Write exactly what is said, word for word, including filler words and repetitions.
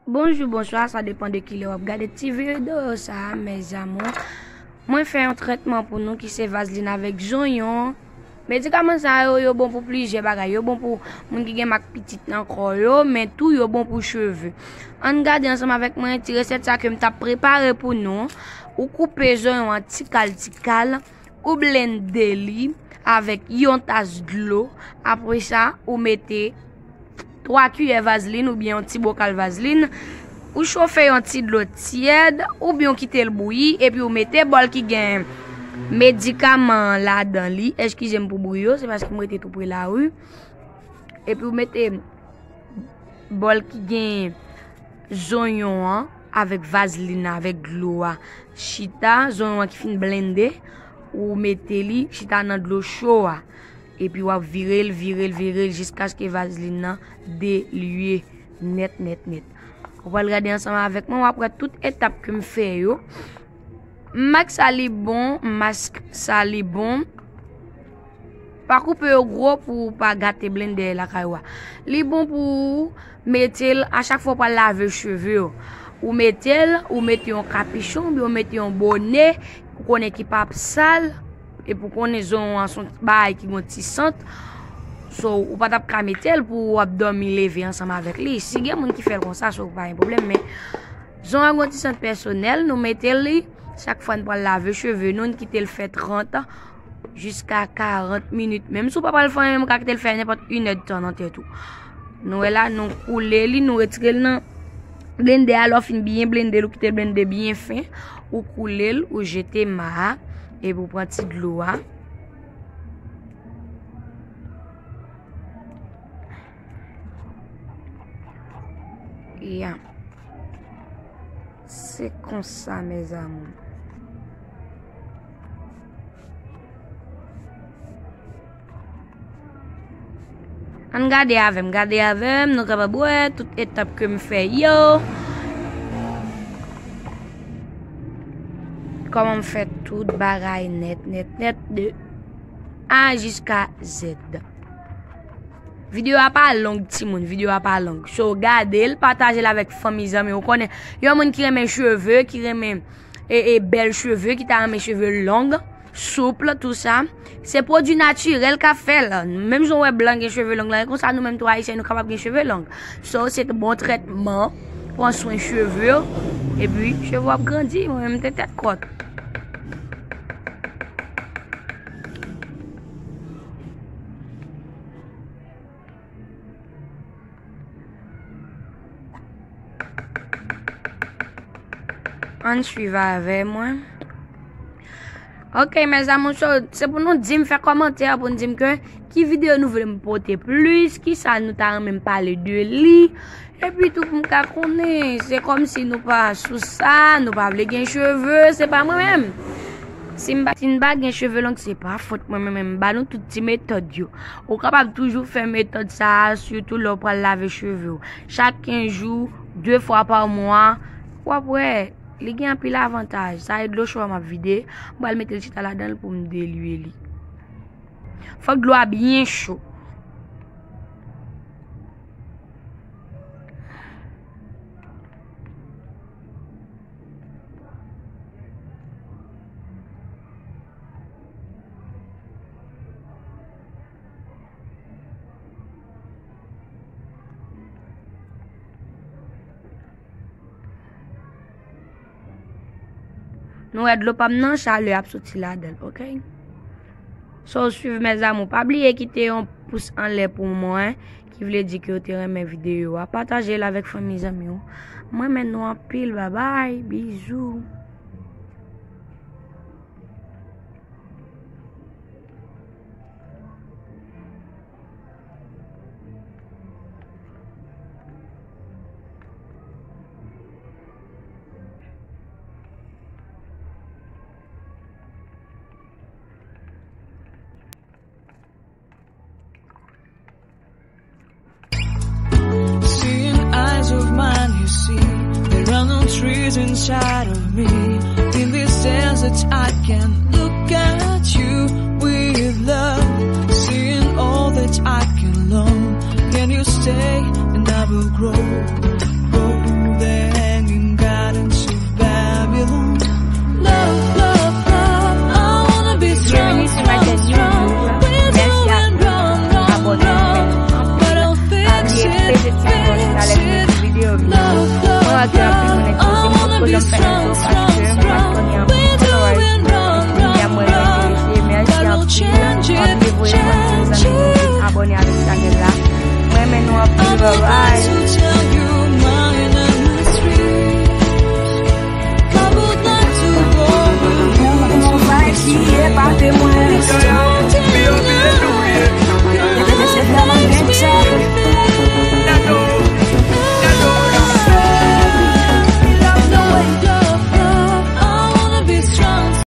Bonjou, bonswa, sa depann de kilè w ap gade ti videyo sa a, mes amours. Mwen fè yon trètman pou nou ki se vazlin avèk zonyon. Medikaman sa yo, yo bon pou plizyè bagay. Yo bon pou moun ki gen mak pitit nan kò yo, men tou yo bon pou cheve. Ann gade ansanm avèk mwen ti resèt sa ke m t ap prepare pou nou. Ou koupe zonyon an ti kal ti kal, ou blende li avèk yon tas dlo. Apre sa, ou mete twa kiyè vazlin oubyen yon ti bokal vazlin. Ou chofe yon ti dlo tyèd oubyen ou kite l bouyi, epi ou mete bòl ki gen medikaman an ladan li. Eskize m pou bri yo, se paske m rete tou pre lari. Epi ou mete bòl ki gen zonyon an avèk vazlin nan, avèk dlo a chita, zonyon an ki fin blende, ou mete li chita nan dlo cho a. Epi w ap vire l, vire l, vire l jiskaske vazlin nan delye nèt, nèt, nèt. Ou pral gade ansanm avèk mwen, w ap wè tout etap ke m fè yo. Mask sa li bon, mask sa li bon. Pa koupe yo gwo pou w pa gate blendè lakay ou a. Li bon pou ou mete l a chak fwa w pral lave cheve w. Ou mete l, ou mete yon kapichon, oubyen ou mete yon bone, ou konnen ki p ap sal, epi ou konnen zonyon an se yon bagay ki gon ti sant. So, ou pa t ap ka mete l pou w ap dòmi leve ansanm avèk li. Si gen moun ki fè l konsa, so pa gen pwoblèm, men zonyon an gon ti sant pèsonèl, nou mete li chak fwa n pral lave cheve nou, n kite l fè trant jiska karant minit. Menm si w pa pral fè anyen, ou ka kite l fè nenpòt inèdtan nan tèt ou. Nou wè la, nou koule li, nou retire l nan blendè a. Lè w fin byen blende l, ou kite l blende byen fen, ou koule l, ou jete ma a, epi ou pran ti dlo a. Ya. Se konsa, mes amours. Ann gade avè m, gade avè m, nou kapab wè tout etap ke m fè yo. Kòman m fè tout bagay nèt, nèt, nèt, de A jiska Z. Videyo a pa long, timoun, videyo a pa long. So, gade l, pataje l avèk fanmi, zanmi. Ou konnen, yon moun ki renmen cheve, ki renmen, e, e, bèl cheve, ki ta renmen cheve long, souple, tou sa. Se pwodui natirèl k ap fè l. Menm jan w wè blan gen cheve long la, e konsa nou menm tou Ayisyen, nou kapab gen cheve long. So, se bon trètman, pran swen cheve w, epi cheve w ap grandi, mwen menm te tèt kòt. Ann swiv avè mwen. Ok, mes amours, so, se pou nou di m, fè kòmantè pou n di m ke ki videyo nou vle m pote plis, ki sa nou ta renmen m pale de li. Epi tou pou m ka konnen, se kòmsi nou pa sou sa, nou pa vle gen cheve, se pa mwen menm. Si m pa, si n pa gen cheve long, se pa fòt mwen menm, men m ba nou tout ti metòd yo. Ou kapab toujou fè metòd sa a, sitou lè w pral lave cheve w. Chak kenz jou, de fwa pa mwa, w ap wè, li gen anpil avantaj. Sa e dlo cho a m ap vide, m pral mete l chita ladan l pou m delye li. Fòk dlo a byen cho. Nou wè dlo pa m nan, chalè ap soti ladan l, ok? So, swiv, mes amours. Pa bliye kite yon pous anlè pou mwen, ki vle di ke w te renmen videyo a. Pataje l avèk fanmi, zanmi w. Mwen renmen nou anpil. Babay, bizou. Seeing eyes of mine, you see, there are no trees inside of me. In this desert, I can look at you with love. Seeing all that I can long. Can you stay? And I will grow. Grow. Fè rezo pa chanje, m pa t konnen anpil followers. Medya mwen yo enterese, mèsi anpil. Pa bliye voye fòs pou zanmi nou vin abòne avèk chanèl la. Mwen renmen nou anpil, bye bye. Yon vibe ki epate mwen.